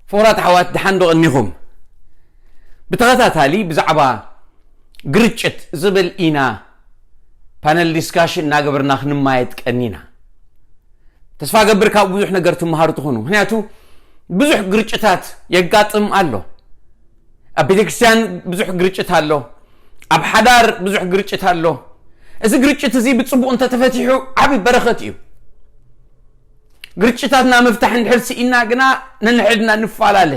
ፍቑራት ኣሕዋት፣ ደሓን ዶ ቀኒኹም? ብተኸታታሊ ብዛዕባ ግርጭት ዝብል ኢና ፓነል ዲስካሽን እናገበርና ክንማየጥ ቀኒና። ተስፋ ገብር ካብ ብዙሕ ነገር ትመሃሩ ትኾኑ። ምኽንያቱ ብዙሕ ግርጭታት የጋጥም ኣሎ። ኣብ ቤተክርስትያን ብዙሕ ግርጭት ኣሎ። ኣብ ሓዳር ብዙሕ ግርጭት ኣሎ። እዚ ግርጭት እዚ ብጽቡቕ እንተተፈቲሑ ዓቢ በረኸት እዩ። ግርጭታትና ምፍታሕ እንድሕር ስኢና ግና ነንሕድና ንፈላለ፣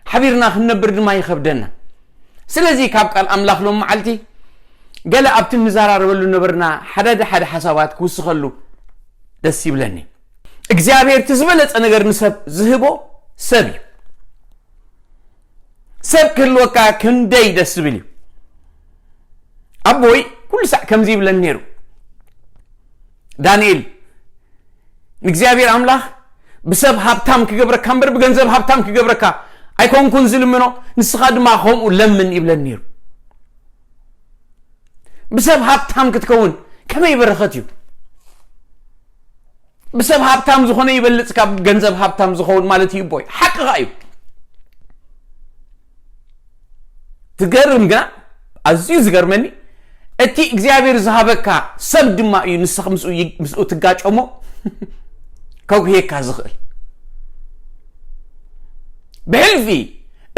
ሓቢርና ክንነብር ድማ ይኸብደና። ስለዚ ካብ ቃል ኣምላኽ ሎም መዓልቲ ገለ ኣብቲ ንዘራረበሉ ነበርና ሓደ ሓደ ሓሳባት ክውስኸሉ ደስ ይብለኒ። እግዚኣብሔር እቲ ዝበለጸ ነገር ንሰብ ዝህቦ ሰብ እዩ። ሰብ ክህልወካ ክንደይ ደስ ዝብል እዩ። ኣቦይ ኩሉ ሳዕ ከምዚ ይብለኒ ነይሩ፣ ዳንኤል፣ ንእግዚኣብሔር ኣምላኽ ብሰብ ሃብታም ክገብረካ እምበር ብገንዘብ ሃብታም ክገብረካ ኣይኮንኩን ዝልምኖ፣ ንስኻ ድማ ከምኡ ለምን ይብለኒ ነይሩ። ብሰብ ሃብታም ክትከውን ከመይ በረኸት እዩ። ብሰብ ሃብታም ዝኾነ ይበልጽ ካብ ገንዘብ ሃብታም ዝኸውን ማለት እዩ። ቦይ ሓቅኻ እዩ። ትገርም ግና፣ ኣዝዩ ዝገርመኒ፣ እቲ እግዚኣብሔር ዝሃበካ ሰብ ድማ እዩ ንስኻ ምስኡ ይ- ምስኡ ትጋጨሞ ከጉህየካ ዝኽእል። ብሕልፊ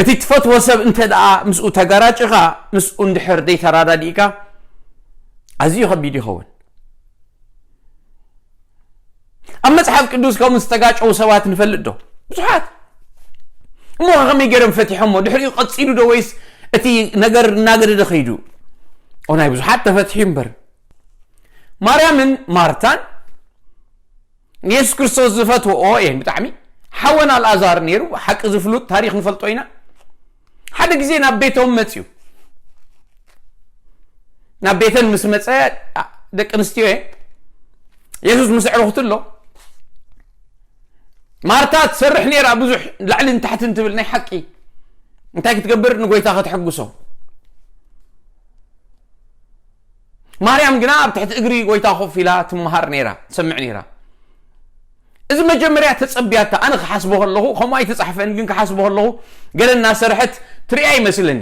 እቲ ትፈትዎ ሰብ እንተ ደኣ ምስኡ ተጋራጭኻ፣ ምስኡ እንድሕር ዘይተራዳዲእካ ኣዝዩ ከቢድ ይኸውን። ኣብ መጽሓፍ ቅዱስ ከምኡ ዝተጋጨው ሰባት ንፈልጥ ዶ? ብዙሓት። እሞ ከመይ ገይሮም ፈቲሖሞ? ድሕሪኡ ቀጺሉ ዶ ወይስ እቲ ነገር እናገደደ ኸይዱ? ኦ፣ ናይ ብዙሓት ተፈትሒ እምበር። ማርያምን ማርታን ንየሱስ ክርስቶስ ዝፈትወኦ እየን ብጣዕሚ። ሓወን ኣልኣዛር ነይሩ፣ ሓቂ ዝፍሉጥ ታሪኽ ንፈልጦ ኢና። ሓደ ግዜ ናብ ቤቶም መጽዩ። ናብ ቤተን ምስ መጸ፣ ደቂ ኣንስትዮ እየ፣ የሱስ ምስ ኣዕረኽቱ ኣሎ። ማርታ ትሰርሕ ነይራ፣ ብዙሕ ላዕልን ታሕትን ትብል ናይ ሓቂ። እንታይ ክትገብር? ንጎይታ ከተሐጉሶ። ማርያም ግና ኣብ ትሕቲ እግሪ ጎይታ ኮፍ ኢላ ትመሃር ነይራ፣ ትሰምዕ ነይራ። እዚ መጀመርያ ተጸብያታ፣ ኣነ ክሓስቦ ከለኹ፣ ከምኡ ኣይተጻሕፈን፣ ግን ክሓስቦ ከለኹ፣ ገለ እናሰርሐት ትሪኣ ይመስለኒ።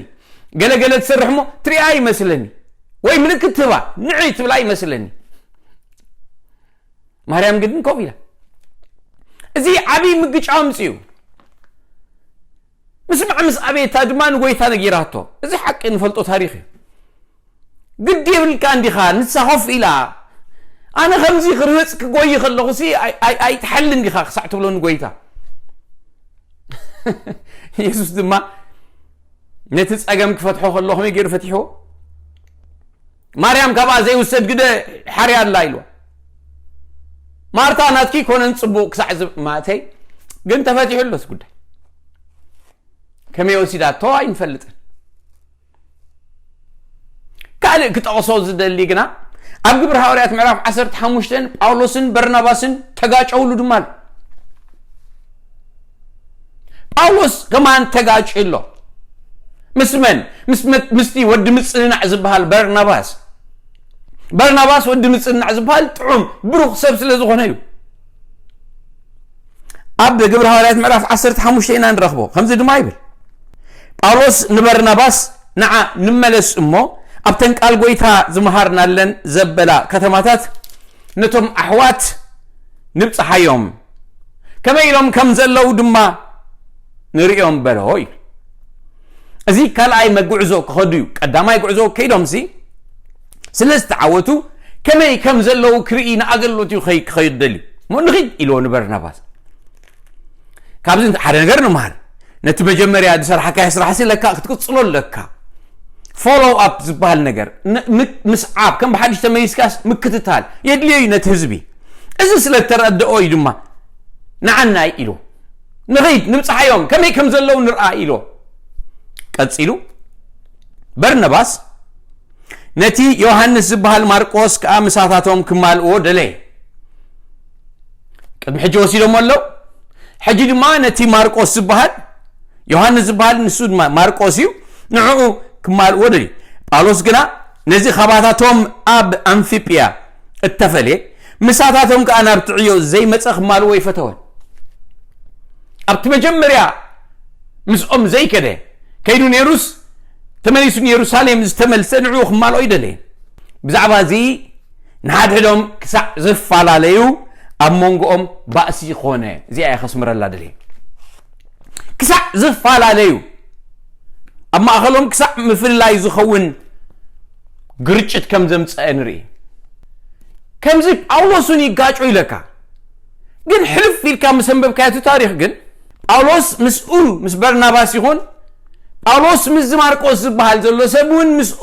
ገለ ገለ ትሰርሕ እሞ ትሪኣ ይመስለኒ። ወይ ምልክት ትህባ፣ ንዒ ትብላ ይመስለኒ። ማርያም ግን ኮፍ ኢላ። እዚ ዓብዪ ምግጫ ኣምጽኡ። ምስማዕ ምስ ኣቤታ ድማ ንጎይታ ነጊራቶ። እዚ ሓቂ ንፈልጦ ታሪኽ እዩ። ግዲ የብልካ እንዲኻ፣ ንሳ ኮፍ ኢላ። ኣነ ከምዚ ክርህጽ ክጎይ ከለኹ ሲ ኣይ- ኣይ- ኣይትሓልን ዲኻ ክሳዕ ትብሎ ንጎይታ። የሱስ ድማ ነቲ ጸገም ክፈትሖ ከሎ ከመይ ገይሩ ፈቲሕዎ? ማርያም ካብኣ ዘይውሰድ ግደ ሓርያ ኣላ ኢልዋ። ማርታ ናትኪ ኮነን ጽቡቕ ክሳዕ ዝብ ማእተይ ግን ተፈቲሑ ኣሎስ ጉዳይ። ከመይ ወሲዳቶ ኣይንፈልጥን። ካልእ ክጠቕሶ ዝደሊ ግና ኣብ ግብሪ ሃዋርያት ምዕራፍ ዓሰርተ ሓሙሽተ ጳውሎስን በርናባስን ተጋጨውሉ ድማ ኣሎ። ጳውሎስ ከማን ተጋጭ ኣሎ። ምስ መን? ምስ መ- ምስቲ ወዲ ምጽንናዕ ዝበሃል በርናባስ። በርናባስ ወዲ ምጽንናዕ ዝበሃል ጥዑም ብሩኽ ሰብ ስለ ዝኾነ እዩ። ኣብ ግብሪ ሃዋርያት ምዕራፍ ዓሰርተ ሓሙሽተ ኢና ንረኽቦ። ከምዚ ድማ ይብል፣ ጳውሎስ ንበርናባስ፣ ንዓ ንመለስ እሞ ኣብተን ቃል ጎይታ ዝመሃርናለን ዘበላ ከተማታት ነቶም ኣሕዋት ንብጽሓዮም፣ ከመይ ኢሎም ከም ዘለዉ ድማ ንርእዮም በሎ ኢሉ። እዚ ካልኣይ መጉዕዞ ክኸዱ እዩ። ቀዳማይ ጉዕዞ ከይዶምሲ ስለ ዝተዓወቱ ከመይ ከም ዘለዉ ክርኢ ንኣገልግሎት እዩ ከይ- ክኸይድ ደልዩ። እሞ ንኺድ ኢልዎ ንበርናባስ። ካብዚ ሓደ ነገር ንመሃር። ነቲ መጀመርያ ዝሰርሓካዮ ስራሕ ሲ ለካ ክትቅጽሎ ኣለካ። ፎሎው ኣፕ ዝበሃል ነገር ን- ም- ምስዓብ፣ ከም ብሓድሽ ተመሊስካስ ምክትታል የድልዮ እዩ ነቲ ህዝቢ። እዚ ስለ እተረድኦ እዩ ድማ ንዓናይ ኢሉ ንኸይድ ንብጽሓዮም ከመይ ከም ዘለዉ ንርኣ ኢሉ። ቀጺሉ በርነባስ ነቲ ዮሃንስ ዝበሃል ማርቆስ ከኣ ምሳታቶም ክማልእዎ ደለየ። ቅድሚ ሕጂ ወሲዶሞ ኣለዉ። ሕጂ ድማ ነቲ ማርቆስ ዝበሃል፣ ዮሃንስ ዝበሃል ንሱ ድማ ማርቆስ እዩ፣ ንዕኡ ክማልእዎ ደልዩ። ጳውሎስ ግና ነዚ ካባታቶም ኣብ ኣምፊጳ እተፈልየ፣ ምሳታቶም ከኣ ናብቲ ዕዮ ዘይመጸ ክማልእዎ ኣይፈተወን። ኣብቲ መጀመርያ ምስኦም ዘይከደ ከይዱ ነይሩስ፣ ተመሊሱ ንየሩሳሌም ዝተመልሰ ንዕኡ ክማልኦ ይደለየ። ብዛዕባ እዚ ንሓድሕዶም ክሳዕ ዝፈላለዩ ኣብ መንጎኦም ባእሲ ኾነ። እዚኣ እየ ከስምረላ ደልየ። ክሳዕ ዝፈላለዩ፣ ኣብ ማእኸሎም ክሳዕ ምፍልላይ ዝኸውን ግርጭት ከም ዘምፀአ ንርኢ። ከምዚ ጳውሎስ እውን ይጋጮ ኢለካ። ግን ሕልፍ ኢልካ ምስ ኣንበብካዮ እቲ ታሪኽ ግን፣ ጳውሎስ ምስኡ፣ ምስ በርናባስ ይኹን፣ ጳውሎስ ምስዚ ማርቆስ ዝበሃል ዘሎ ሰብ እውን ምስኡ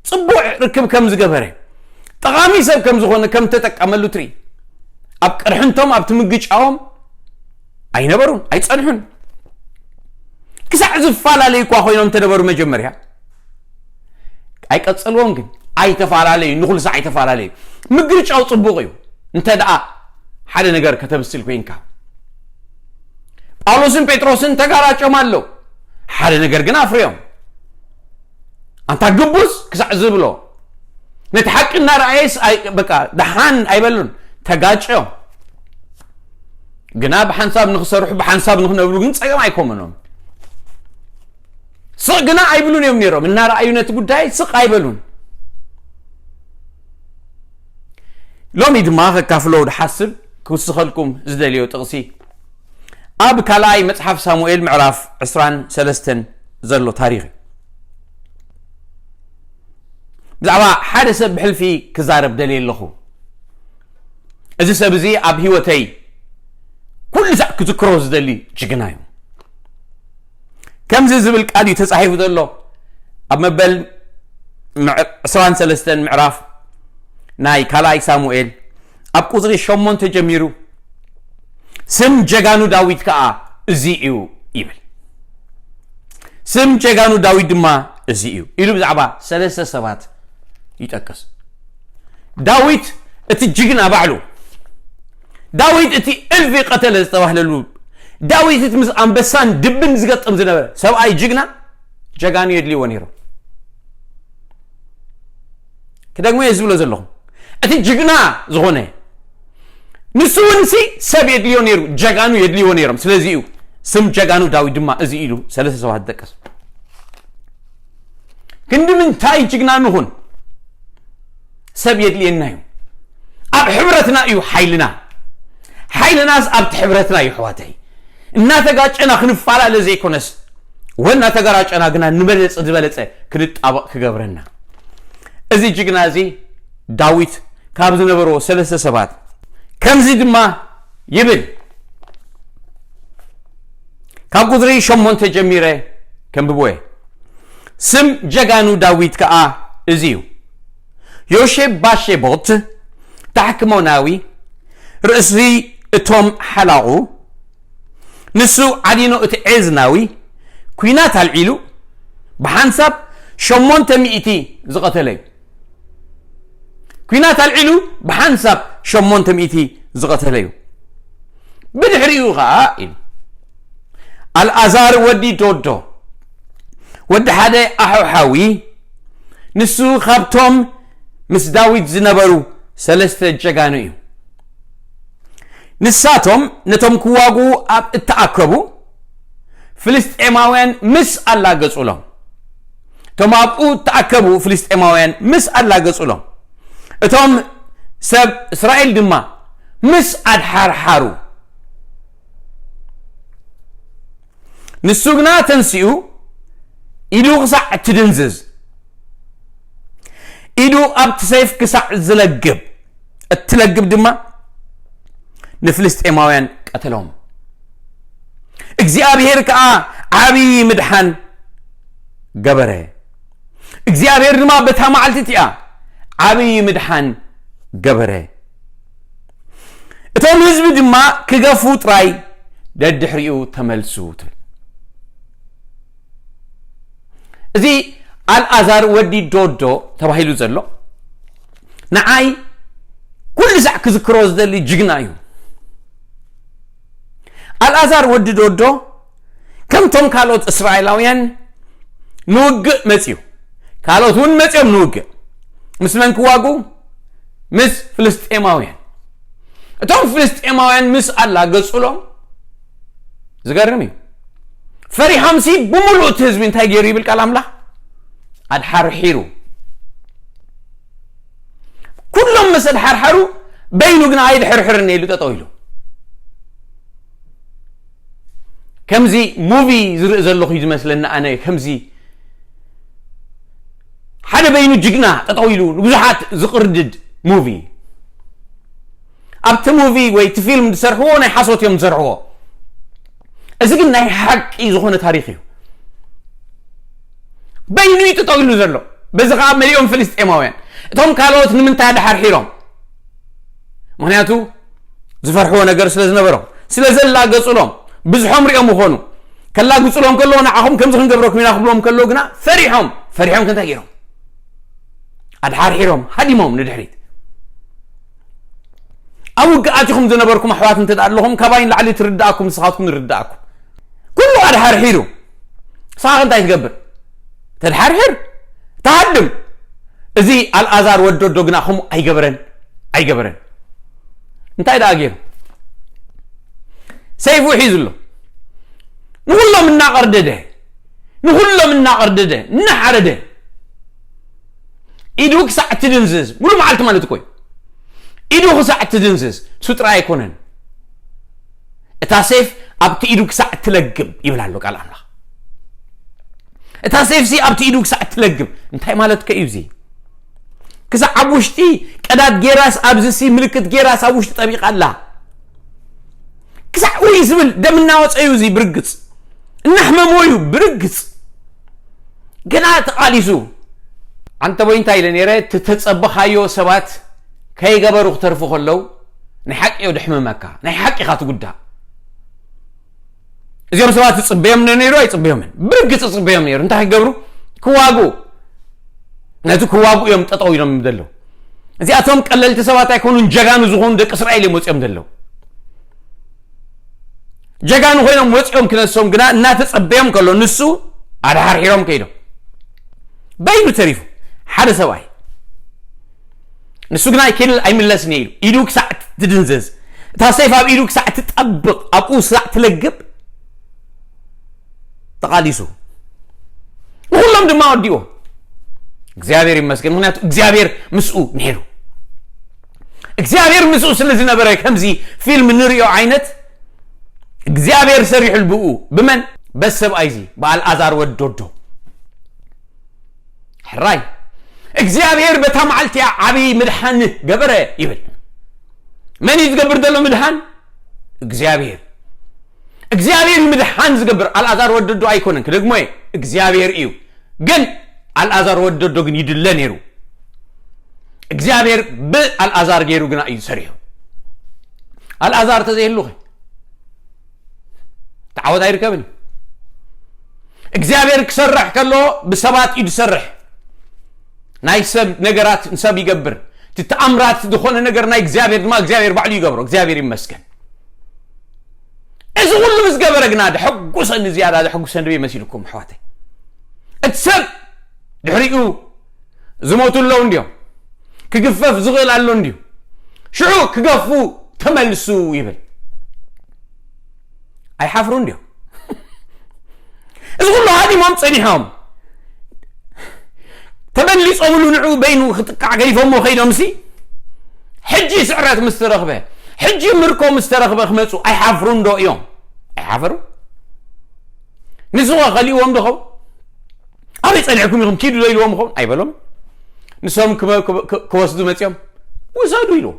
ጽቡቕ ርክብ ከም ዝገበረ፣ ጠቓሚ ሰብ ከም ዝኾነ፣ ከም ተጠቀመሉ ትርኢ። ኣብ ቅርሕንቶም፣ ኣብቲ ምግጫዎም ኣይነበሩን፣ ኣይጸንሑን። ክሳዕ ዝፈላለዩ እኳ ኮይኖም እንተነበሩ መጀመርያ፣ ኣይቀጸልዎን ግን፣ ኣይተፈላለዩ፣ ንኹሉ ሳዕ ኣይተፈላለዩ። ምግርጫው ጽቡቕ እዩ፣ እንተ ደኣ ሓደ ነገር ከተብስል ኮይንካ። ጳውሎስን ጴጥሮስን ተጋራጮም ኣለዉ፣ ሓደ ነገር ግን ኣፍርዮም። ኣንታ ግቡዝ ክሳዕ ዝብሎ፣ ነቲ ሓቂ እናረኣየስ ኣይ-፣ በቃ ደሓን ኣይበሉን፣ ተጋጭዮም። ግና ብሓንሳብ ንኽሰርሑ፣ ብሓንሳብ ንኽነብሩ ግን ጸገም ኣይኮመኖም። ስቕ ግና ኣይብሉን እዮም ነይሮም። እናረኣዩ ነቲ ጉዳይ ስቕ ኣይበሉን። ሎሚ ድማ ከካፍሎ ዝሓስብ ክውስኸልኩም ዝደልዮ ጥቕሲ ኣብ ካልኣይ መጽሓፍ ሳሙኤል ምዕራፍ ዕስራን ሰለስተን ዘሎ ታሪኽ እዩ። ብዛዕባ ሓደ ሰብ ብሕልፊ ክዛረብ ደልየ ኣለኹ። እዚ ሰብ እዚ ኣብ ህይወተይ ኩሉ ሳዕ ክዝክሮ ዝደሊ ጅግና እዩ። ከምዚ ዝብል ቃል እዩ ተጻሒፉ ዘሎ ኣብ መበል ምዕ-፣ ዕስራን ሰለስተን ምዕራፍ ናይ ካልኣይ ሳሙኤል፣ ኣብ ቁጽሪ ሸሞንተ ጀሚሩ፣ "ስም ጀጋኑ ዳዊት ከኣ እዚ እዩ" ይብል። "ስም ጀጋኑ ዳዊት ድማ እዚ እዩ" ኢሉ ብዛዕባ ሰለስተ ሰባት ይጠቅስ። ዳዊት እቲ ጅግና ባዕሉ፣ ዳዊት እቲ እልፊ ቀተለ ዝተባህለሉ፣ ዳዊት እቲ ምስ ኣንበሳን ድብን ዝገጥም ዝነበረ ሰብኣይ ጅግና፣ ጀጋኑ የድልይዎ ነይሮም። ክደግሞ እየ ዝብሎ ዘለኹ። እቲ ጅግና ዝኾነ ንሱ እውን ሲ ሰብ የድልዮ ነይሩ፣ ጀጋኑ የድልይዎ ነይሮም። ስለዚ እዩ ስም ጀጋኑ ዳዊት ድማ እዚ ኢሉ ሰለስተ ሰባት ዝጠቅስ። ክንዲ ምንታይ ጅግና ንኹን፣ ሰብ የድልየና እዩ። ኣብ ሕብረትና እዩ ሓይልና። ሓይልናስ ኣብቲ ሕብረትና እዩ፣ ኣሕዋተይ። እናተጋጨና ክንፈላለ ዘይኮነስ፣ ወ እናተጋራጨና ግና ንበለጸ ዝበለጸ ክንጣበቕ ክገብረና። እዚ ጅግና እዚ ዳዊት ካብ ዝነበርዎ ሰለስተ ሰባት ከምዚ ድማ ይብል። ካብ ቁጽሪ ሸሞንተ ጀሚረ ከንብቦ እየ። ስም ጀጋኑ ዳዊት ከኣ እዚ እዩ። ዮሼብ ባሼቦት ታሕክሞናዊ፣ ርእሲ እቶም ሓላቑ፣ ንሱ ዓዲኖ እቲ ዔዝናዊ፣ ኲናት ኣልዒሉ ብሓንሳብ ሸሞንተ ሚእቲ ዝቐተለ እዩ። ኲናት ኣልዒሉ ብሓንሳብ ሸሞንተ ሚእቲ ዝቐተለ እዩ። ብድሕሪኡ ኸኣ ኢሉ፣ ኣልኣዛር ወዲ ዶዶ፣ ወዲ ሓደ ኣሖሓዊ፣ ንሱ ካብቶም ምስ ዳዊት ዝነበሩ ሰለስተ ጀጋኑ እዩ። ንሳቶም ነቶም ክዋግኡ ኣብ እተኣከቡ ፍልስጤማውያን ምስ ኣላገጹሎም፣ እቶም ኣብኡ እተኣከቡ ፍልስጤማውያን ምስ ኣላገጹሎም፣ እቶም ሰብ እስራኤል ድማ ምስ ኣድሓርሓሩ፣ ንሱ ግና ተንሲኡ፣ ኢዱ ክሳዕ እትድንዝዝ፣ ኢዱ ኣብቲ ሰይፍ ክሳዕ ዝለግብ፣ እትለግብ ድማ ንፍልስጤማውያን ቀተሎም። እግዚኣብሔር ከኣ ዓብዪ ምድሓን ገበረ። እግዚኣብሔር ድማ በታ መዓልቲ እቲኣ ዓብዪ ምድሓን ገበረ። እቶም ህዝቢ ድማ ክገፉ ጥራይ ደድሕሪኡ ተመልሱ ትብል። እዚ ኣልኣዛር ወዲ ዶዶ ተባሂሉ ዘሎ ንዓይ ኩሉ ሳዕ ክዝክሮ ዝደሊ ጅግና እዩ። ኣልኣዛር ወዲ ዶዶ ከምቶም ካልኦት እስራኤላውያን ንውግእ መጽዩ፣ ካልኦት እውን መጽዮም ንውግእ። ምስ መን ክዋግኡ? ምስ ፍልስጤማውያን። እቶም ፍልስጤማውያን ምስ ኣላገጹሎም፣ ዝገርም እዩ፣ ፈሪሖም ሲ ብምሉእ እቲ ህዝቢ እንታይ ገይሩ ይብል ቃል ኣምላኽ? ኣድሓርሒሩ። ኩሎም ምስ ኣድሓርሓሩ በይኑ ግን ኣይድሕርሕርን ኢሉ ጠጠው ኢሉ። ከምዚ ሙቪ ዝርኢ ዘለኹ እዩ ዝመስለኒ ኣነ። ከምዚ ሓደ በይኑ ጅግና ጠጠው ኢሉ ንብዙሓት ዝቕርድድ ሙቪ። ኣብቲ ሙቪ ወይ እቲ ፊልም ዝሰርሕዎ ናይ ሓሶት እዮም ዝሰርሕዎ። እዚ ግን ናይ ሓቂ ዝኾነ ታሪኽ እዩ። በይኑ እዩ ጠጠው ኢሉ ዘሎ። በዚ ከዓ መሊኦም ፍልስጤማውያን። እቶም ካልኦት ንምንታይ ኣድሓርሒሮም? ምክንያቱ ዝፈርሕዎ ነገር ስለ ዝነበሮም፣ ስለ ዘላገጹሎም፣ ብዝሖም ሪኦም ይኾኑ። ከላግጹሎም ከለዎ ንዓኹም ከምዚ ክንገብረኩም ኢና ክብሎም ከለዎ ግና ፈሪሖም። ፈሪሖም ከ እንታይ ገይሮም? ኣድሓርሒሮም፣ ሃዲሞም ንድሕሪት። ኣብ ውግኣት ኢኹም ዝነበርኩም ኣሕዋት እንተ ደኣ ኣለኹም፣ ካባይ ንላዕሊ ትርድኣኩም ንስኻትኩም ንርድኣኩም። ኩሉ ኣድሓርሒሩ። ንስኻ እንታይ ትገብር? ተድሓርሕር፣ ትሃድም። እዚ ኣልኣዛር ወዲ ወዶ ግና ከምኡ ኣይገበረን፣ ኣይገበረን። እንታይ ደኣ ገይሩ? ሰይፉ ሒዙ ኣሎ። ንኹሎም እናቐርደደ፣ ንኹሎም እናቐርደደ፣ እናሓረደ፣ ኢዱ ክሳዕ ትድንዝዝ፣ ሙሉ መዓልቲ ማለት እኮ እዩ። ኢዱ ክሳዕ ትድንዝዝ፣ እሱ ጥራይ ኣይኮነን። እታ ሴፍ ኣብቲ ኢዱ ክሳዕ ትለግብ ይብል ኣሎ ቃል ኣምላኽ። እታ ሴፍ ሲ ኣብቲ ኢዱ ክሳዕ ትለግብ፣ እንታይ ማለት ከ እዩ እዚ? ክሳዕ ኣብ ውሽጢ ቀዳድ ጌራስ፣ ኣብዚ ሲ ምልክት ጌራስ ኣብ ውሽጢ ጠቢቓ ኣላ። ክሳዕ ውይ ዝብል ደም እናወፀ እዩ እዚ ብርግፅ። እናሕመሞ እዩ ብርግፅ። ግና ተቓሊሱ። ኣንተ ቦይ እንታይ ኢለ ነይረ? እቲ ተጸበኻዮ ሰባት ከይገበሩ ክተርፉ ከለዉ ናይ ሓቂ እዩ ደሕምመካ። ናይ ሓቂ ኢኻ ትጉዳእ። እዚኦም ሰባት ትጽበዮም ነይሩ ኣይጽበዮምን? ብርግጽ እጽበዮም ነይሩ። እንታይ ክገብሩ? ክዋግኡ። ነቲ ክዋግኡ እዮም ጠጠው ኢሎም ዘለዉ። እዚኣቶም ቀለልቲ ሰባት ኣይኮኑን፣ ጀጋኑ ዝኾኑ ደቂ እስራኤል እዮም ወጺኦም ዘለዉ። ጀጋኑ ኮይኖም ወጺኦም ክነሶም ግና እናተጸበዮም ከሎ ንሱ ኣድሓርሒሮም ከይዶም። በይኑ ተሪፉ ሓደ ሰብኣይ። ንሱ ግና ኣይክል ኣይምለስን እየ ኢሉ ኢዱ ክሳዕ ትድንዘዝ፣ እታ ሰይፍ ኣብ ኢዱ ክሳዕ ትጠብቕ፣ ኣብኡ ክሳዕ ትለግብ ተቓሊሱ። ንኹሎም ድማ ወዲዎ። እግዚኣብሔር ይመስገን፣ ምክንያቱ እግዚኣብሔር ምስኡ ነይሩ። እግዚኣብሔር ምስኡ ስለ ዝነበረ ከምዚ ፊልም ንሪኦ ዓይነት እግዚኣብሔር ሰሪሑ ብኡ። ብመን? በሰብኣይ እዚ ብኣልኣዛር ወዲ ዶዶ። ሕራይ እግዚኣብሔር በታ መዓልቲ እያ ዓብዪ ምድሓን ገበረ ይብል። መን እዩ ዝገብር ዘሎ ምድሓን? እግዚኣብሔር። እግዚኣብሔር እዩ ምድሓን ዝገብር። ኣልኣዛር ወዲ ዶ ኣይኮነን፣ ክደግሞ እየ፣ እግዚኣብሔር እዩ። ግን ኣልኣዛር ወዲ ዶ ግን ይድለ ነይሩ። እግዚኣብሔር ብኣልኣዛር ገይሩ ግና እዩ ሰሪሑ። ኣልኣዛር ተዘይህሉ ኸ ተዓወት ኣይርከብን እዩ። እግዚኣብሔር ክሰርሕ ከሎ ብሰባት እዩ ዝሰርሕ። ናይ ሰብ ነገራት ንሰብ ይገብር። እቲ ተኣምራት ዝኾነ ነገር ናይ እግዚኣብሔር ድማ እግዚኣብሔር ባዕሉ ይገብሮ። እግዚኣብሔር ይመስገን። እዚ ኩሉ ምስ ገበረ ግና ደሐጉሰኒ፣ ዝያዳ ደሐጉሰኒ ድበይ መሲልኩም ኣሕዋተይ? እቲ ሰብ ድሕሪኡ ዝሞቱ ኣለዉ እንድዮም። ክግፈፍ ዝኽእል ኣሎ እንድዩ። ሽዑ ክገፉ ተመልሱ ይብል። ኣይሓፍሩ እንድዮም። እዚ ኩሉ ሃዲሞም ጸኒሖም። ተበሊጾምሉ ንዑ በይኑ ክጥቃዕ ገዲፎሞ ከይዶምሲ፣ ሕጂ ስዕረት ምስ ተረኽበ፣ ሕጂ ምርኮ ምስ ተረኽበ ክመጹ ኣይሓፍሩን ዶ እዮም? ኣይሓፈሩ? ንሱ ኸ ከሊእዎም ዶ ኸውን? ኣበይ ጸኒሕኩም ኢኹም? ኪዱ ዶ ኢልዎም ኸውን? ኣይበሎም። ንሶም ክመ-፣ ክወ-፣ ክወስዱ መጺኦም፣ "ውሰዱ" ኢልዎ።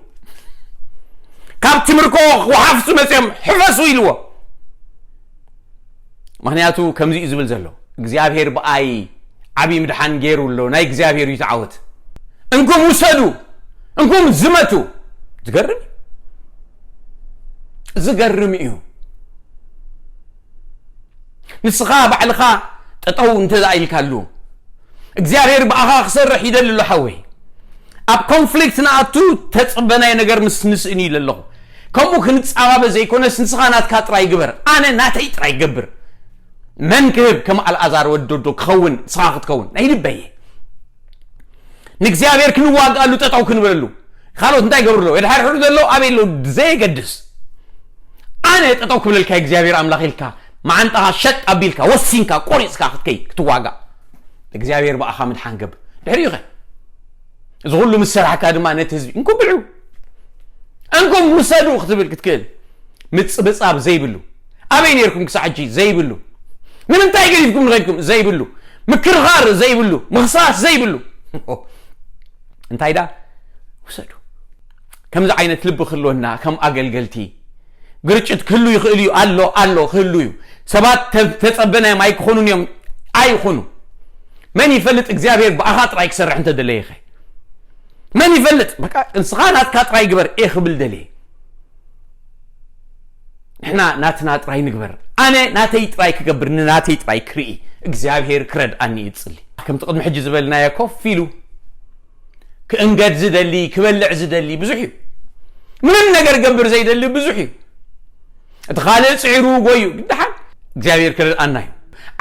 ካብቲ ምርኮ ክወሓፍሱ መጺኦም፣ "ሕፈሱ" ኢልዎ። ምኽንያቱ ከምዚ እዩ ዝብል ዘሎ፣ "እግዚኣብሔር ብኣይ ዓብዪ ምድሓን ገይሩ ኣሎ፣ ናይ እግዚኣብሔር እዩ ተዓወት። እንኩም ውሰዱ፣ እንኩም ዝመቱ።" ዝገርም እዩ። ዝገርም እዩ። ንስኻ ባዕልኻ ጠጠው እንተ ደኣ ኢልካሉ፣ እግዚኣብሔር ብኣኻ ክሰርሕ ይደሊ ኣሎ ሓወይ። ኣብ ኮንፍሊክት ንኣቱ ተጽበናዮ ነገር ምስ ንስእን ኢለ ኣለኹ። ከምኡ ክንጻባበ ዘይኮነስ ንስኻ ናትካ ጥራይ ግበር፣ ኣነ ናተይ ጥራይ ገብር። መን ክህብ ከም ኣልኣዛር ወዲ ዶ ክኸውን፣ ንስኻ ክትከውን ናይ ልበይ እየ። ንእግዚኣብሔር ክንዋግኣሉ ጠጠው ክንብለሉ። ካልኦት እንታይ ይገብሩ ኣለዉ? የድሓርሕሩ ዘለዉ ኣበይ ኣለዉ? ዘየገድስ። ኣነ ጠጠው ክብለልካ እግዚኣብሔር ኣምላኽ ኢልካ መዓንጣኻ ሸጥ ኣቢልካ ወሲንካ ቆሪፅካ ክትከይ ክትዋጋእ እግዚኣብሔር ብኣኻ ምድሓን ገብር ድሕሪኡ ኸ እዚ ኩሉ ምስ ሰራሕካ ድማ ነቲ ህዝቢ እንኩም ብልዑ እንኩም ውሰዱ ክትብል ክትክእል ምፅብፃብ ዘይብሉ ኣበይ ነርኩም ክሳዕ ሕጂ ዘይብሉ ንምንታይ ገዲፍኩም ንኸድኩም ዘይብሉ ምክርኻር ዘይብሉ ምኽሳስ ዘይብሉ እንታይ ዳ ውሰዱ ከምዚ ዓይነት ልቢ ክህልወና ከም ኣገልገልቲ ግርጭት ክህሉ ይኽእል እዩ ኣሎ ኣሎ ክህሉ እዩ ሰባት ተጸበናዮም ኣይክኾኑን እዮም ኣይኹኑ መን ይፈልጥ እግዚኣብሔር ብኣኻ ጥራይ ክሰርሕ እንተደለየ ኸ መን ይፈልጥ በቃ ንስኻ ናትካ ጥራይ ግበር እየ ክብል ደልየ ንሕና ናትና ጥራይ ንግበር ኣነ ናተይ ጥራይ ክገብር ንናተይ ጥራይ ክርኢ እግዚኣብሔር ክረድኣኒ ይጽሊ ከምቲ ቅድሚ ሕጂ ዝበልናዮ ኮፍ ኢሉ ክእንገድ ዝደሊ ክበልዕ ዝደሊ ብዙሕ እዩ ምንም ነገር ገብር ዘይደሊ ብዙሕ እዩ እቲ ካልእ ፅዒሩ ጎዩ ድሓን እግዚኣብሔር ክረድኣና እዩ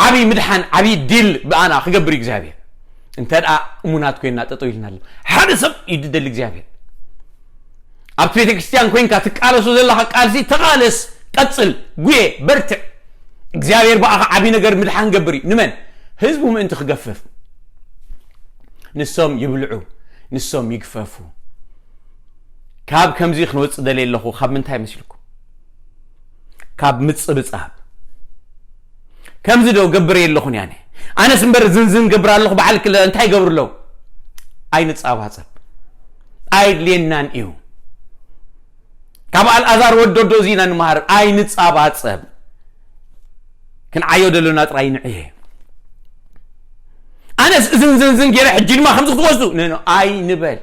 ዓብይ ምድሓን ዓብይ ዲል ብኣና ክገብር እዩ እግዚኣብሔር እንተ ደኣ እሙናት ኮይና ጠጠው ኢልና ኣሎ ሓደ ሰብ እዩ ድደሊ እግዚኣብሔር ኣብቲ ቤተ ክርስቲያን ኮይንካ ትቃለሶ ዘለኻ ቃልሲ ተቃለስ ቀፅል ጉየ በርትዕ እግዚኣብሔር ብኣኻ ዓብይ ነገር ምድሓን ገብር እዩ ንመን ህዝቡ ምእንቲ ክገፍፍ ንሶም ይብልዑ ንሶም ይግፈፉ ካብ ከምዚ ክንወፅእ ደልየ ኣለኹ ካብ ምንታይ መሲልኩም ካብ ምፅብፃብ ከምዚ ዶ ገብር የለኹን ያነ ኣነስ እምበር ዝንዝን ገብር ኣለኹ በዓል ክለ እንታይ ገብር ኣለዉ ኣይንፃባፀብ ኣይድልየናን እዩ ካብ ኣልኣዛር ወዶዶ እዚ ኢና ንምሃር ኣይንፃባፀብ ክንዓዮ ደሎና ጥራይ ንዕየ ኣነስ እዝንዝንዝን ገይረ ሕጂ ድማ ከምዚ ክትወስዱ ንኖ ኣይንበል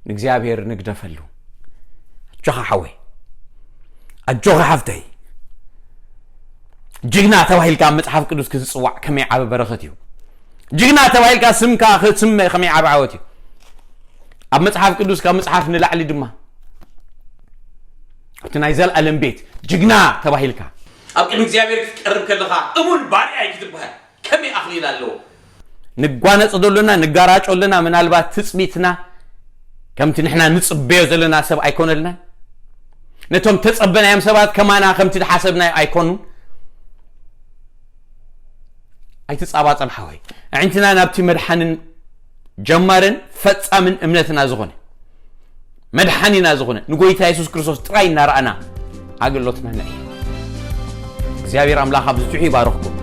ንእግዚኣብሔር ንግደፈሉ ኣጆኻ ሓወይ ኣጆኻ ሓፍተይ ጅግና ተባሂልካ ኣብ መጽሓፍ ቅዱስ ክትጽዋዕ ከመይ ዓቢ በረኸት እዩ ጅግና ተባሂልካ ስምካ ክትስመ ከመይ ዓቢ ዓወት እዩ ኣብ መጽሓፍ ቅዱስ ካብ መጽሓፍ ንላዕሊ ድማ ኣብቲ ናይ ዘልኣለም ቤት ጅግና ተባሂልካ ኣብ ቅድሚ እግዚኣብሔር ክትቀርብ ከለኻ እሙን ባርያ እዩ ክትበሃል ከመይ ኣኽሊል ኣለዎ ንጓነጽ ደሎና ንጋራጮ ኣለና ምናልባት ትጽቢትና ከምቲ ንሕና ንጽበዮ ዘለና ሰብ ኣይኮነልናን ነቶም ተጸበናዮም ሰባት ከማና ከምቲ ዝሓሰብናዮ ኣይኮኑን ኣይትጻባጸብ ሓወይ ኣዒንትና ናብቲ መድሓንን ጀማርን ፈጻምን እምነትና ዝኾነ መድሓኒና ዝኾነ ንጎይታ የሱስ ክርስቶስ ጥራይ እናረኣና ኣገልግሎትና ንዕየ እግዚኣብሔር ኣምላኽ ኣብ ዝትሑ ይባርኽኩም